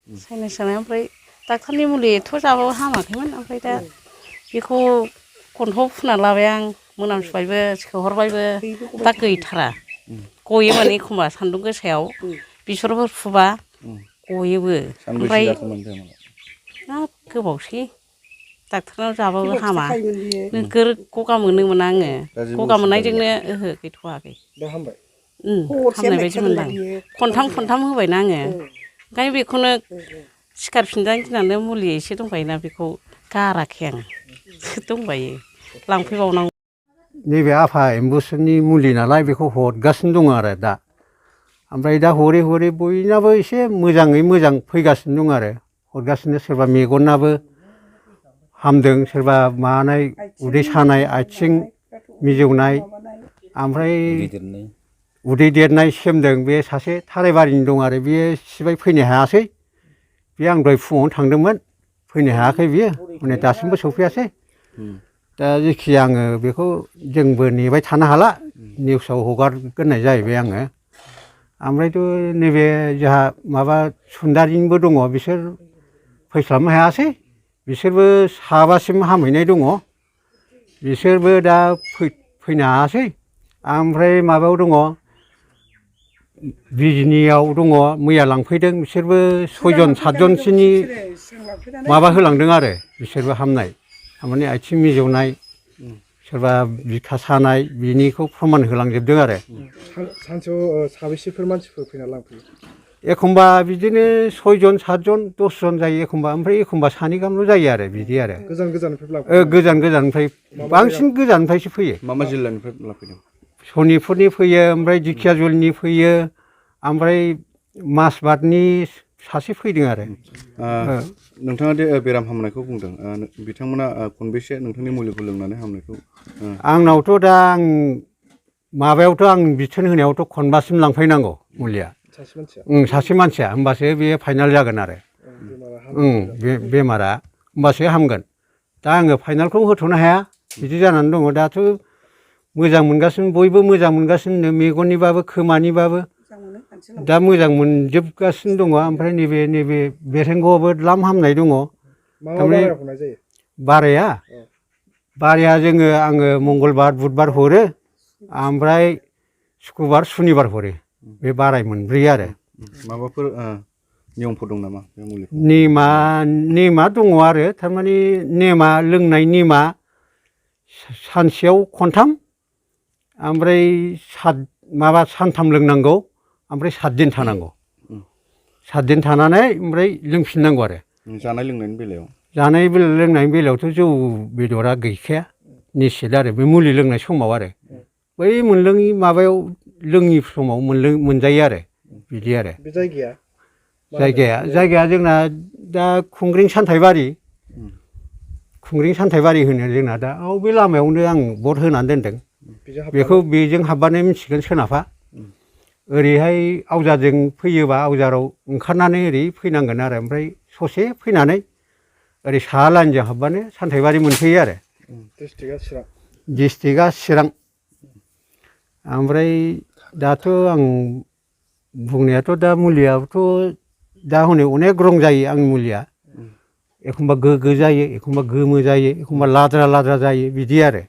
sinus जानाय ओमफ्राय डाक्टारनि मुलिथ' जाबाबो हामाखैमोन ओमफ्राय दा बेखौ खनथाम फुनना लाबाय आं मोनामसुबायबो सोहरबायबो दा गैथारा गयोमोन एखमबा सान्दुं गोसायाव बेसरफोर फुबा गयोबो ओमफ्राय हाब गोबावसै डाक्टारनाव जाबाबो हामा नोगोर गगा मोनोमोन आङो गगा मोननायजोंनो ओहो गैथ'वाखै हामनाय बायदि मोनदां खनथाम होबायना आङो ओंखायनो बेखौनो सिखारफिनजानो गिनानै मुलि एसे दंखायोना बेखौ गाराखै आं दंबायो लांफैबावनांगौ नैबे आफा एम्बुसनि मुलि नालाय बेखौ हरगासिनो दङ आरो दा ओमफ्राय दा हरै हरै बयनाबो एसे मोजाङै मोजां फैगासिनो दं आरो हरगासिनो सोरबा मेगनाबो हामदों सोरबा मानाय उदै सानाय आथिं मिजौनाय ओमफ्राय उदै देरनाय सेमदों बे सासे थारायबारिनि दं आरो बेयो सिबाय फैनो हायासै बे आं दहाय फुङावनो थांदोंमोन फैनो हायाखै बियो माने दासिमबो सौफैयासै दा जेखि आङो बेखौ जोंबो नेबाय थानो हाला निउसाव हगारग्रोनाय जाहैबाय आङो ओमफ्रायथ' नैबे जोंहा माबा सुन्दारिनिबो दङ बिसोर फैस्लाबनो हायासै बिसोरबो साबासिम हामहैनाय दङ बिसोरबो दा फैनो हायासै ओमफ्राय माबायाव दङ बिजनियाव दङ मैया लांफैदों बिसोरबो 6 जन 7 जनसोनि माबा होलांदों आरो बिसोरबो हामनाय थारमाने आथिं मिजौनाय सोरबा बिखा सानाय बिनिखौ प्रमान होलांजोबदों आरो सानसेयाव साबेसेफोर मानसिफोर फैना लांफैयो एखमबा बिदिनो 6 जन 7 जन 10 जन जायो एखमबा ओमफ्राय एखमबा सानै गाहामल' जायो आरो बिदि आरो गोजाननिफ्राय बांसिन गोजाननिफ्रायसो फैयो मा जिल्लानिफ्राय लांफैदों सनितपुरनि फैयो ओमफ्राय दिखियाजुलिनि फैयो ओमफ्राय माजबाटनि सासे फैदों आरो नोंथाङा दे बेराम हामनायखौ बुंदों बिथांमोना खनबेसे नोंथांनि मुलिखौ लोंनानै हामनायखौ आंनावथ' दा आं माबायावथ' आं बिथोन होनायावथ' खनबासिम लांफैनांगौ मुलिया सासे मानसिया होमबासो बे फाइनाल जागोन आरो बे बेमारा होमबासो हामगोन दा आङो फाइनालखौ होथ'नो हाया बिदि जानानै दङ दाथ' मोजां मोनगासिनो बयबो मोजां मोनगासिनो मेगननिबाबो खोमानिबाबो दा मोजां मोनजोबगासिनो दङ ओमफ्राय नैबे बेरेंग'आवबो द्लाम हामनाय दङ बाराया जोङो आङो मंगलबार बुधबार हरो ओमफ्राय सुक्रुबार सुनिबार हरो बे बाराय मोनब्रै आरो माबाफोर नियमफोर दं नामा बे मुलिखौ नेमा दङ आरो थारमाने नेमा लोंनाय नेमा सानसेयाव खनथाम ओमफ्राय सानथाम लोंनांगौ ओमफ्राय 7 दिन थानांगौ 7 दिन थानानै ओमफ्राय लोंफिननांगौ आरो जानाय लोंनायनि बेलायाव जानाय लोंनायनि बेलायावथ' जौ बेदरा गैखाया निषेध आरो बे मुलि लोंनाय समाव आरो बै मोनलोङि माबायाव लोङि समाव मोनजायो आरो बिदि आरो बे जायगाया जोंना दा खुंग्रिं सानथाइबारि होनो जोंना दा बे लामायावनो आं बर्ड होनानै दोनदों बेखौ बेजों हाबबानो मिथिगोन सोनाबहा ओरैहाय आवजाजों फैयोबा आवजाराव ओंखारनानै ओरै फैनांगोन आरो ओमफ्राय ससे फैनानै ओरै साहा लाइनजों हाबबानो सानथाइबारि मोनफैयो आरो डिस्ट्रिक्टआ चिरां ओमफ्राय दाथ' आं बुंनायाथ' दा मुलियाथ' दा हनै अनेक रं जायो आंनि मुलिया एखमबा गोग्गो जायो एखमबा गोमो जायो एखमबा लाद्रा जायो बिदि आरो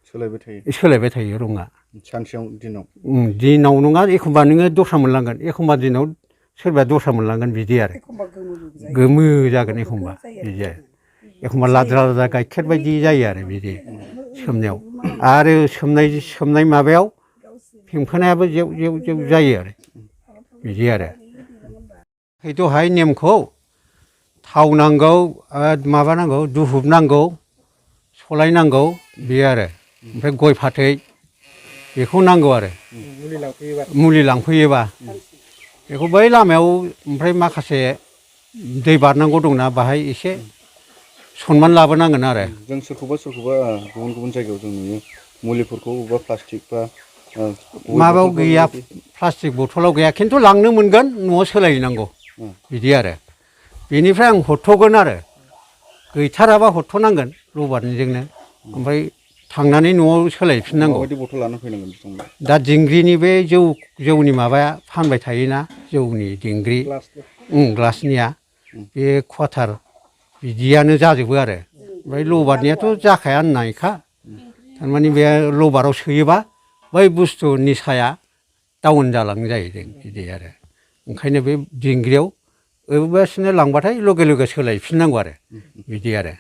सोलायबाय थायो रङा सानसेयाव दिनाव नङा एखमबा नोङो दस्रा मोनलांगोन एखमबा दिनाव सोरबा दस्रा मोनलांगोन बिदि आरो गोमो जागोन एखमबा बिदि आरो एखमबा लाद्रा गाइखेर बायदि जायो आरो बिदि सोमनायाव आरो सोमनाय माबायाव फेंफोनायाबो जेव जायो आरो बिदि आरो दहाय नेमखौ थाव नांगौ माबानांगौ दुहुब नांगौ सलाय नांगौ बे आरो ओमफ्राय गय फाथै बेखौ नांगौ आरो मुलि लांफैयोबा बेखौ बै लामायाव ओमफ्राय माखासे दै बारनांगौ दंना बाहाय एसे सनमान लाबोनांगोन आरो जों सोरखौबा गुबुन जायगायाव जों नुयो मुलिफोरखौ बबेबा प्लास्टिक बा माबायाव गैया प्लास्टिक बथलाव गैया खिन्थु लांनो मोनगोन न'आव सोलायहैनांगौ बिदि आरो बेनिफ्राय आं हरथ'गोन आरो गैथाराबा हरथ'नांगोन रबारनिजोंनो ओमफ्राय थांनानै न'आव सोलायफिननांगौ दा दिंग्रिनि बे जौनि माबाया फानबाय थायोना जौनि दिंग्रि ग्लासनिया बे क्वाटार बिदियानो जाजोबो आरो ओमफ्राय लबारनियाथ' जाखाया होननायखा थारमाने बे लबाराव सोयोबा बै बुस्थु निसाया डाउन जालाङो जाहैदों बिदि आरो ओंखायनो बे दिंग्रियाव ओइबासिनो लांबाथाय लगे लगे सोलायफिननांगौ आरो बिदि आरो